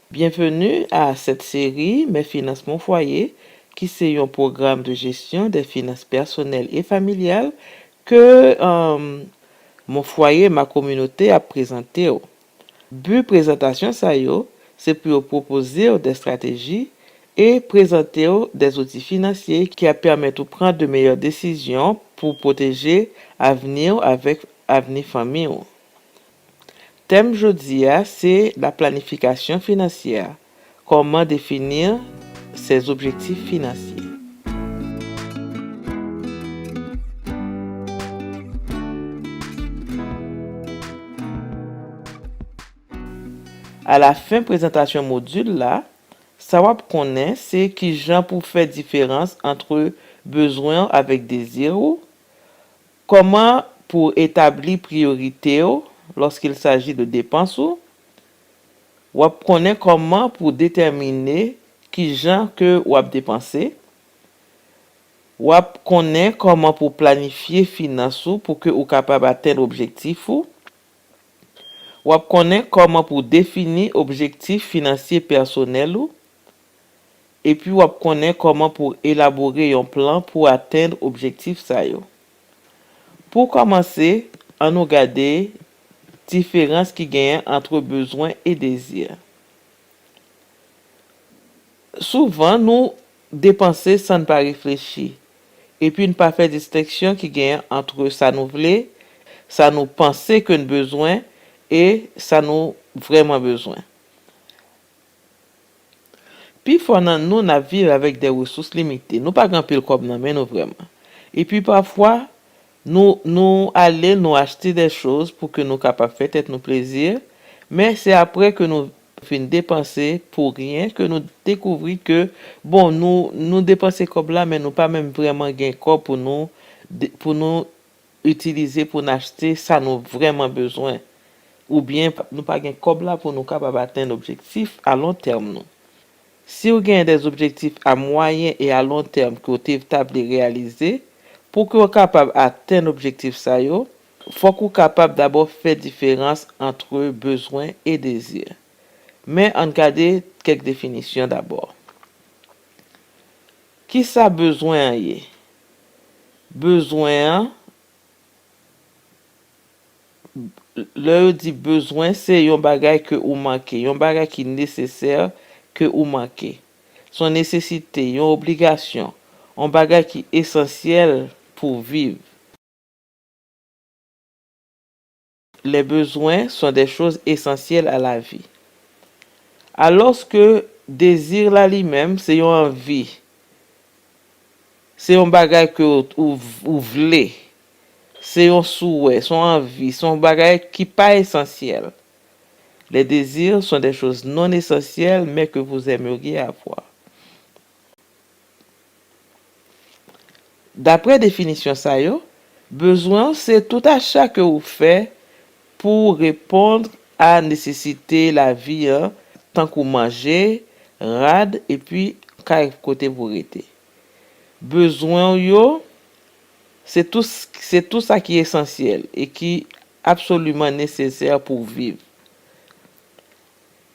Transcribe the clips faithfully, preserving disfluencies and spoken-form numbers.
Bienvenue à cette série Mes finances, mon foyer, ki se yon pwogram de gestion des finances personnelles et familiales ke, um, Mon Foyer, ma communauté ap prezante w. Bi prezantasyon sa yo, se pou yo pwopoze w de estrateji e prezante w de zouti finansye ki ap pèmèt ou pran de meyè desizyon pou pwoteje avni w avèk avni fanmi w. Tèm jodi a se la planification financière. Comment définir ses objectifs financiers? Alafen prezantasyon modil la, sa w ap konnen se kijan pou fè diferans ant bezwen w avèk dezi w, kòman pou etabli priyorite w lorsqu'il s'agit de depans ou, w ap konnen kòman pou detèmine kijan ke w ap depanse, w ap konnen kòman pou planifye finans ou pou ke ou kapab atenn objektif ou, w ap konnen kòman pou defini objektif finansye pèsonèl ou, epi w ap konnen kòman pou elabore yon plan pou atenn objektif sa yo. Pou kòmanse, ann nou gade diferans ki genyen ant bezwen e dezi. Souvan, nou depanse san n pa reflechi, epi n pa fè distenksyon ki genyen ant sa nou vle, sa nou panse ke n bezwen, e sa nou vrèman bezwen. Pifò nan nou, n ap viv avèk de resous limite. Nou pa gen anpil kòb nan men nou vrèman. Epi pafwa, nou, nou ale, nou achte de choz pou ke nou kapab fè tèt nou plezi, men se apre ke nou fin depanse pou ryen ke nou dekouvri ke, bon, nou, nou depanse kòb la, men nou pa menm vrèman gen kòb pou nou, de- pou nou itilize pou n achte sa nou vrèman bezwen, oubyen nou pa gen kòb la pou nou kapab atenn objektif a lon tèm nou. Si w gen de objektif a mwayen e a lon tèm ke w te ta vle reyalize, pou ke w kapab atenn objektif sa yo, fòk ou kapab dabò fè diferans ant bezwen e dezi. Men ann gade kèk definisyon dabò. Kisa bezwen an ye? Bezwen an, lè yo di bezwen, se yon bagay ke ou manke, yon bagay ki nesesè ke ou manke. Se yon nesesite, yon obligasyon, yon bagay ki esansyèl pou viv. Les besoins sont des choses essentielles à la vie. Alòske dezi la li menm, se yon anvi. Se yon bagay ke ou, ou, ou vle. Se yon souwè, se yon anvi, se yon bagay ki pa esansyèl. Les désirs sont des choses non essentielles, mais que vous aimeriez avoir. Daprè definisyon sa yo, bezwen w se tout acha ke ou fè pou w reponn a nesesite lavi an, tankou manje, rad, epi kay kote pou rete. Bezwen w yo, se tou, se tou sa ki esansyèl e ki absoliman nesesè pou w viv.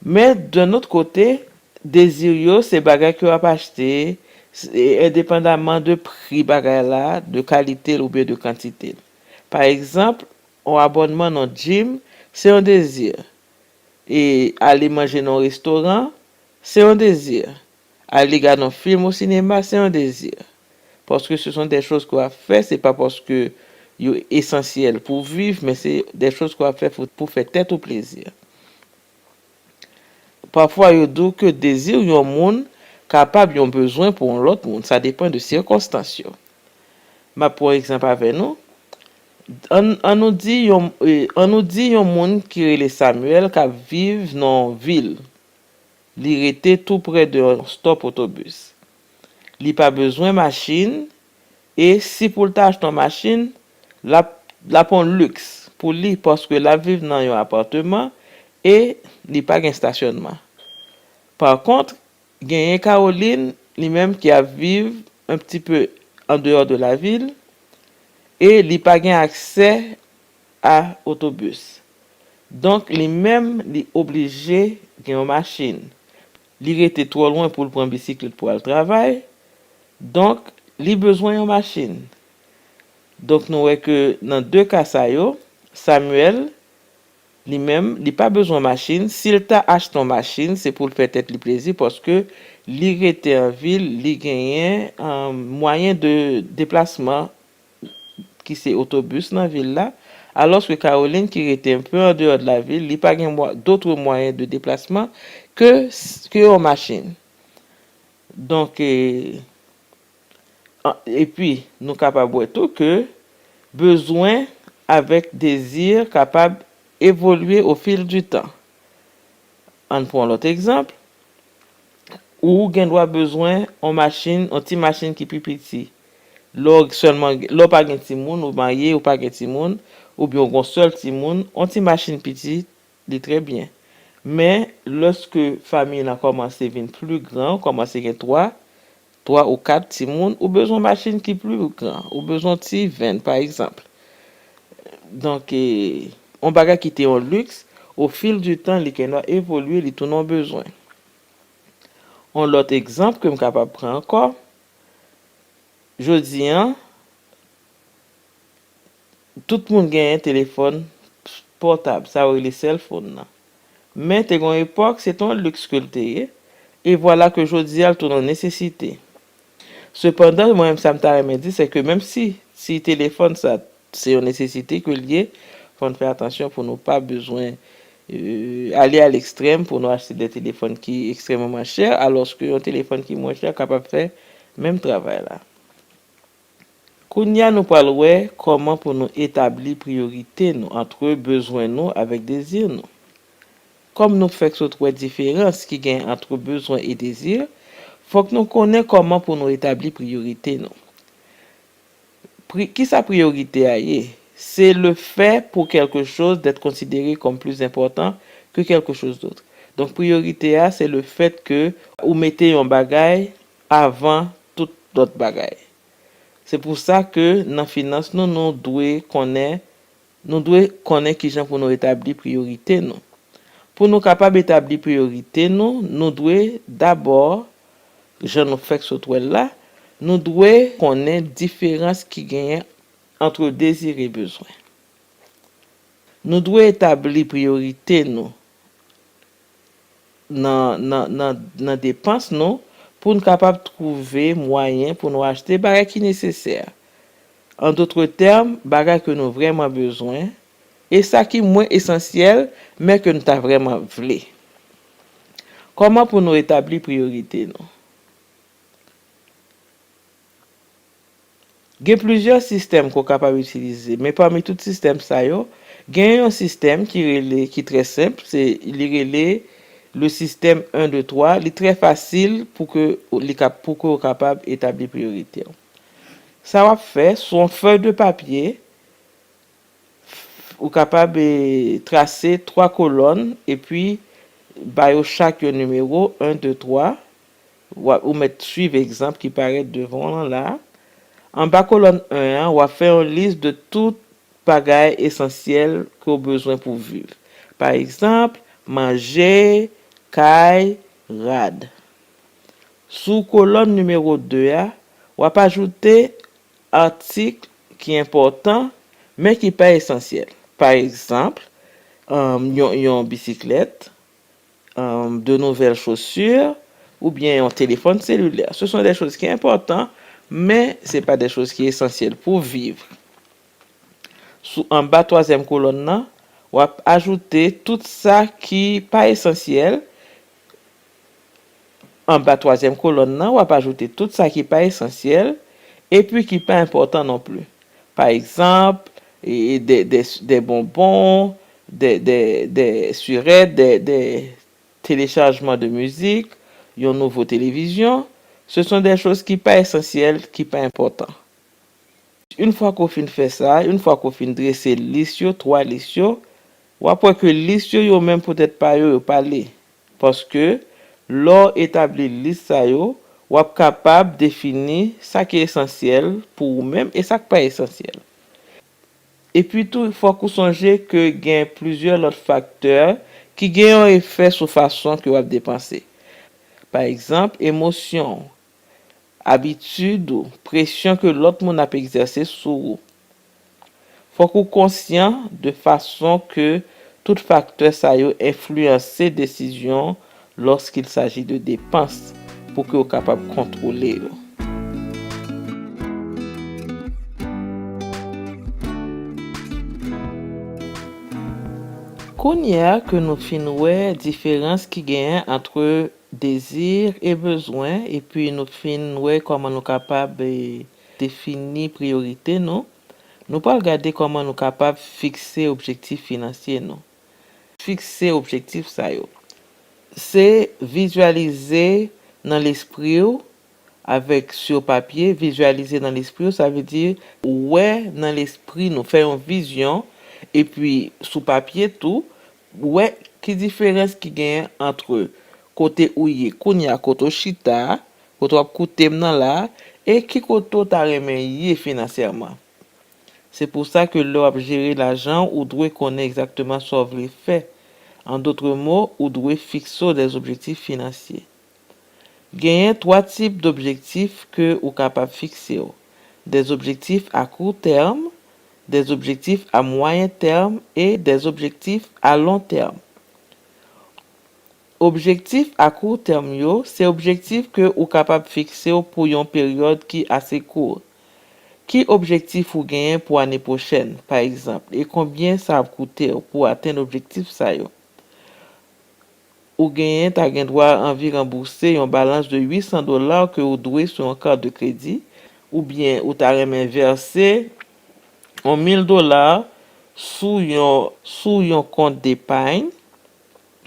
Men, d'un autre côté, dezi yo se bagay ke w ap achte, s- e- endepandaman de pri bagay la, de kalite l oubyen de kantite l. Pa egzanp, yon abònman nan gym, se yon dezi. E ale manje nan yon restoran, se yon dezi. Ale gade yon fim o sinema, se yon dezi. Paske ce sont des choses ke w ap fè, se pa paske yo esansyèl pou viv, men se des choses ke w ap fè pou, pou fè tèt ou plezi. Pafwa, yo di w ke dezi yon moun kapab yon bezwen pou yon lòt moun. Sa depann de sikonstans yo. M ap pran yon egzanp avè nou. Ann, ann nou di yon, e, ann nou di yon moun ki rele Samuel k ap viv nan yon vil. Li rete tou prè de yon stop otobis. Li pa bezwen machin, e si pou l ta achte yon machin, l ap, l ap yon liks pou li, paske l ap viv nan yon apatman e li pa gen estasyonman. Pa kont, genyen Caroline, li menm ki ap viv un petit peu en dehors de la ville, e li pa gen aksè a otobis. Donk, li menm, li oblije gen yon machin. Li rete twò lwen pou l pran bisiklèt pou al travay. Donk, li bezwen yon machin. Donk, nou wè ke nan de ka sa yo, Samuel, li menm, li pa bezwen machin. Si l ta achte yon machin, se pou l fè tèt li plezi, paske li rete an vil, li genyen, eh, mwayen de deplasman ki se otobis nan vil la, alòske Caroline ki rete un peu en dehors de la ville, li pa gen mwa- d'autres moyens de déplacement que, que yon machin. Donk, eh, an- epi, nou kapab wè tou ke bezwen avèk dezi kapab evolye au fil du temps. Ann pran yon lòt egzanp. Ou gen dwa bezwen yon machin, yon ti machin ki pi piti. Lè w sèlman, lè w pa gen timoun, ou marye, ou pa gen timoun, oubyen w gen yon sèl timoun, yon ti machin piti, li trè byen. Men, lèske fanmi lan kòmanse vin pli gran, ou kòmanse gen twa, twa ou kat timoun, ou bezwen machin ki pli gran, ou bezwen ti venn, pa egzanp. Donk, eh, yon bagay ki te yon liks, au fil du temps, li gendwa evolye, li tounen yon bezwen. Yon lòt egzanp ke m kapab pran ankò, jodi an, tout moun genyen telefòn pòtab, sa yo rele cell phone nan. Men te gen yon epòk, se te yon liks ke l te ye, e vwala ke jodi a, l tounen yon nesesite. Sepandan, mwen menm, sa m ta renmen di, se ke menm si, si telefòn sa, se yon nesesite ke l ye, fò n fè atansyon pou nou pa bezwen, eh, ale a lekstrèm pou nou achte de telefòn ki ekstrèmeman chè, alòske yon telefòn ki mwen chè kapab fè menm travay la. Kounye a, nou pral wè kòman pou nou etabli priyorite nou antre bezwen nou avèk dezi nou. Kòm nou fèk sot wè diferans ki gen antre bezwen e dezi, fòk nou konnen kòman pou nou etabli priyorite nou. Pri, kisa priyorite a ye? C'est le fait pour quelque chose d'être considéré comme plus important que quelque chose d'autre. Donk, priyorite a, se le fèt ke ou mete yon bagay avan tout lòt bagay. Se pou sa ke nan finans nou, nou dwe konnen, nou dwe konnen kijan pou nou etabli priyorite nou. Pou nou kapab etabli priyorite nou, nou dwe dabò, jan nou fèk sot wè l la, nou dwe konnen diferans ki genyen antre dezi e bezwen. Nou dwe etabli priyorite nou nan, nan, nan, nan depans nou pou n kapab twouve mwayen pou nou achte bagay ki nesesè. An dotre tèm, bagay ke nou vrèman bezwen, e sa ki mwen esansyèl, men ke n ta vrèman vle. Kòman pou nou etabli priyorite nou? Gen plizyè sistèm ke w kapab itilize, men pami tout sistèm sa yo, gen yon sistèm ki rele, ki trè senp, se, li rele le système un, deux, trois, li trè fasil pou ke li ka, pou ke w kapab etabli priyorite w. Sa w ap fè, sou yon fèy de papye, ou kapab, eh, trase twa kolòn epi ba yo chak yon nimewo, un, deux, trois. W ap, ou mèt swiv egzanp ki parèt devan w lan la. Anba kolòn un an, w ap fè yon lis de tout bagay esansyèl ke w bezwen pou viv. Pa egzanp, manje, kay, rad. Sou kolòn nimewo de a, w ap ajoute atik ki enpòtan, men ki pa esansyèl. Pa egzanp, um, yon, yon bisiklèt, um, de nouvelles chaussures, oubyen yon telefòn selilè. Ce sont des choses qui importantes, mais c'est pas des choses qui essentielles pour vivre. Sou anba twazyèm kolòn nan, w ap ajoute tout sa ki pa esansyèl. Anba twazyèm kolòn nan, w ap ajoute tout sa ki pa esansyèl epi ki pa enpòtan non pli. Pa egzanp, e, e, de, de, de bonbon, de, de, de sirèt, de, de téléchargement de musique, yon nouvo televizyon. Ce sont des choses ki pa esansyèl, ki pa enpòtan. Yon fwa ke w fin fè sa, yon fwa ke w fin drese lis yo, twa lis yo, w ap wè ke lis yo, yo menm poutèt pa yo, yo pale. Paske, lè w etabli lis sa yo, w ap kapab defini sa ki esansyèl pou ou menm e sa k pa esansyèl. Epi tou, fòk ou sonje ke gen plizyè lòt faktè ki gen yon efè sou fason ke w ap depanse. Pa egzanp, emosyon, abitid ou, presyon ke lòt moun ap egzèse sou ou. Fòk ou konsyan de fason ke tout faktè sa yo enfliyanse desizyon lòskil saji de depans pou ke w kapab kontwole yo. Kounye a ke nou fin wè diferans ki genyen ant dezi e bezwen, epi nou fin wè kòman nou kapab, e, defini priyorite nou, nou pral gade kòman nou kapab fikse objektif finansye nou. Fikse objektif sa yo. Se vizyalize nan lespri w avèk, sur papye, vizyalize nan lespri w, sa vle di wè nan lespri nou, fè yon vizyon, epi sou papye tou, wè ki diferans ki genyen ant kote ou ye kounye a, kote w chita, kote w ap koute m nan la, e ki kote w ta renmen ye finansyèman. Se pou sa ke lè w ap jere lajan, ou dwe konnen egzakteman sa w vle fè. An dotre mo, ou dwe fikse w des objectifs financiers. Genyen twa tip d'objektif ke ou kapab fikse w. Des objectifs à court terme, des objectifs à moyen terme et des objectifs à long terme. Objektif a kou tèm yo, se objektif ke ou kapab fikse w pou yon peryòd ki ase kout. Ki objektif ou genyen pou ane pwochèn, pa egzanp, e konbyen sa ap koute w pou atenn objektif sa yo? Ou genyen ta gen dwa anvi ranbouse yon balans de uit san dola ke ou dwe sou yon kat de kredi, oubyen ou ta renmen vèse yon mil dola sou yon, sou yon kont depay,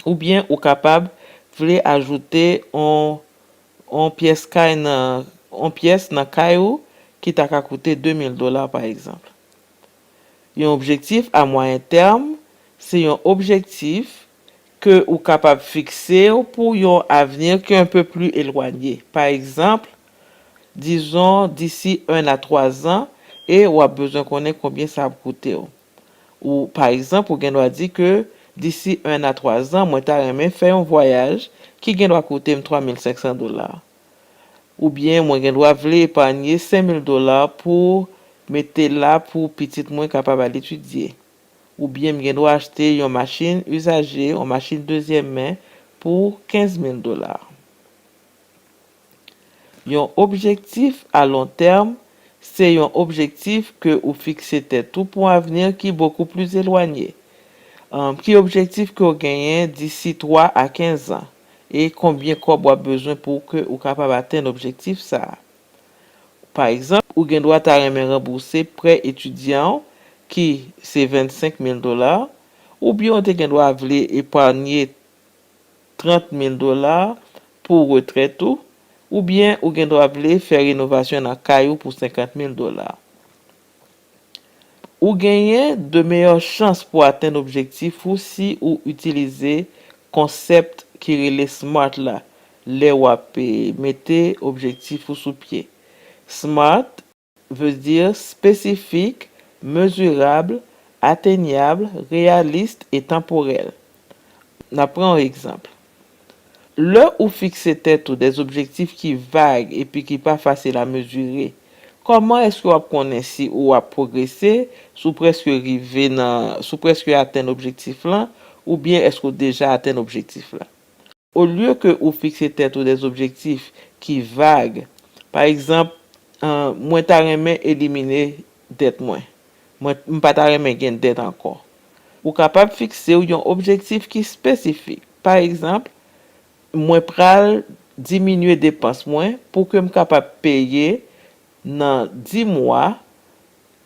oubyen ou kapab vle ajoute yon, yon pyès kay nan, yon pyès nan kay ou ki ta ka koute de mil dola, pa egzanp. Yon objektif a mwayen tèm, se yon objektif ke ou kapab fikse w pou yon avni ki un peu plus éloigné. Pa egzanp, dizon, d'ici un à trois ans, e w ap bezwen konnen konbyen sa ap koute w. Ou, pa egzanp, ou gen dwa di ke, d'ici un à trois ans, mwen ta renmen fè yon vwayaj ki gen dwa koute m twa mil senk san dola. Oubyen mwen gen dwa vle epanye senk mil dola pou mete la pou pitit mwen kapab al etidye. Oubyen m gen dwa achte yon machin izaje, yon machin dezyèm men pou kenz mil dola. Yon objektif a lon tèm, se yon objektif ke ou fikse tèt ou pou yon avni ki bokou pli elwanye. Ahn, ki objektif ke w genyen disi twa a kenz an? E konbyen kòb w ap bezwen pou ke ou kapab atenn objektif sa a? Pa egzanp, ou gen dwa ta renmen ranbouse prè etidyan w, ki se vennsenk mil dola, oubyen w te gen dwa vle epanye trant mil dola pou retrèt ou, oubyen ou gen dwa vle fè renovasyon nan kay ou pou senkant mil dola. Ou genyen de meyè chans pou atenn objektif ou si ou itilize konsèp ki rele SMART la lè w ap, eh, mete objektif ou sou pye. SMART veut dire spécifique, mesurable, atteignable, réaliste et temporel. N ap pran yon egzanp. Lè ou fikse tèt ou des objectifs ki vag epi ki pa fasil a mezire, kòman èske w ap konnen si ou ap pwogrese, si w prèske rive nan, si w prèske atenn objektif lan, oubyen èske w deja atenn objektif la? Olye ke ou fikse tèt ou des objectifs ki vag, pa egzanp, eh, mwen ta renmen elimine dèt mwen. Mwen, m pa ta renmen gen dèt ankò. Ou kapab fikse w yon objektif ki espesifik. Pa egzanp, mwen pral diminye depans mwen pou ke m kapab peye nan dis mwa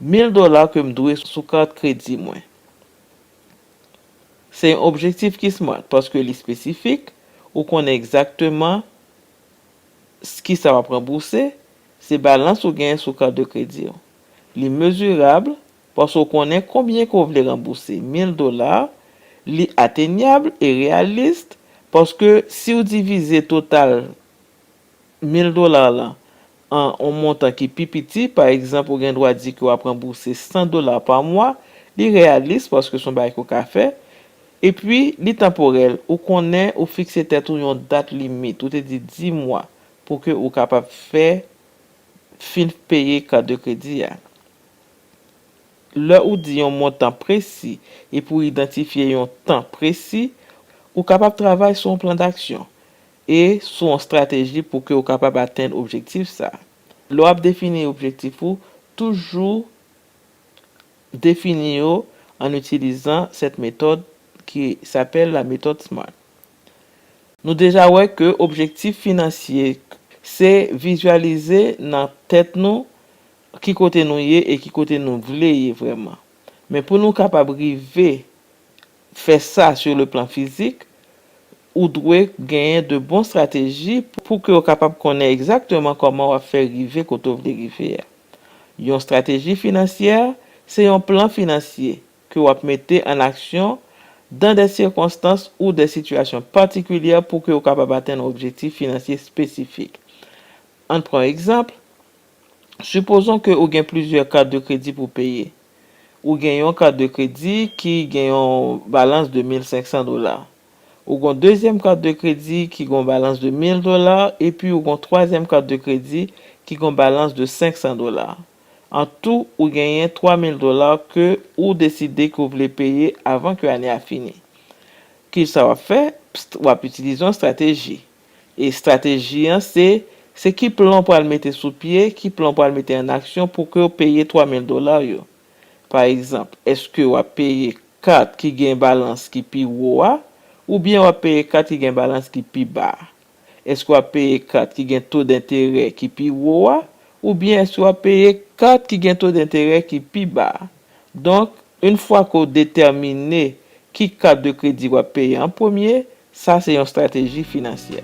mil dola ke m dwe sou kat kredi mwen. Se yon objektif ki SMART paske li espesifik, ou konnen egzakteman s-, kisa w ap ranbouse, se balans ou genyen sou kat de kredi w. Li mezirab paske w konnen konbyen ke w vle ranbouse, mil dola, li atenyab e reyalis paske si w divize total mil dola lan an yon montan ki pi piti, pa egzanp, ou gen dwa di ke w ap ranbouse san dola pa mwa, li reyalis paske se yon bagay ke w ka fè, Epi, li tanporèl, ou konnen ou fikse tèt ou yon dat limit, ou te di dis mwa, pou ke ou kapab fè, fin peye kat de kredi a. Lè ou di yon montan presi epi w idantifye yon tan presi, ou kapab travay sou yon plan d'aksyon e sou yon estrateji pou ke w kapab atenn objektif sa a. Lè w ap defini objektif ou, toujou defini yo an itilizan sèt metòd ki s'appelle la méthode SMART. Nou deja wè ke objektif finansye se vizyalize nan tèt nou ki kote nou ye e ki kote nou vle ye vrèman. Men pou nou kapab rive fè sa sur le plan fizik, ou dwe genyen de bon estrateji pou ke w kapab konnen egzakteman kòman w ap fè rive kote w vle rive a. Yon estrateji finansyè se yon plan finansye ke w ap mete an aksyon dan de sikonstans ou de sitiyasyon patikilye pou ke w kapab atenn yon objektif finansye espesifik. Ann pran egzanp, sipozon ke ou gen plizyè kat de kredi pou peye. Ou gen yon kat de kredi ki gen yon balans de mil senk san dola. Ou gen yon dezyèm kat de kredi ki gen yon balans de mil dola, epi ou gen yon twazyèm kat de kredi ki gen yon balans de senk san dola. An tou, ou genyen twa mil dola ke ou deside ke w vle peye avan ke ane a fini. Kisa w ap fè? Pst, w ap itilize yon estrateji. E estrateji an se, se ki plan w pral mete sou pye, ki plan w pral mete an aksyon pou ke w peye twa mil dola yo. Pa egzanp, èske w ap peye kat ki gen balans ki pi wo a, oubyen w ap peye kat ki gen balans ki pi ba a? Èske w ap peye kat ki gen to denterè ki pi wo a, oubyen èske w ap peye kat ki gen to denterè ki pi ba a? Donk, yon fwa ke w detèmine ki kat de kredi w ap peye an premye, sa se yon estrateji finansyè.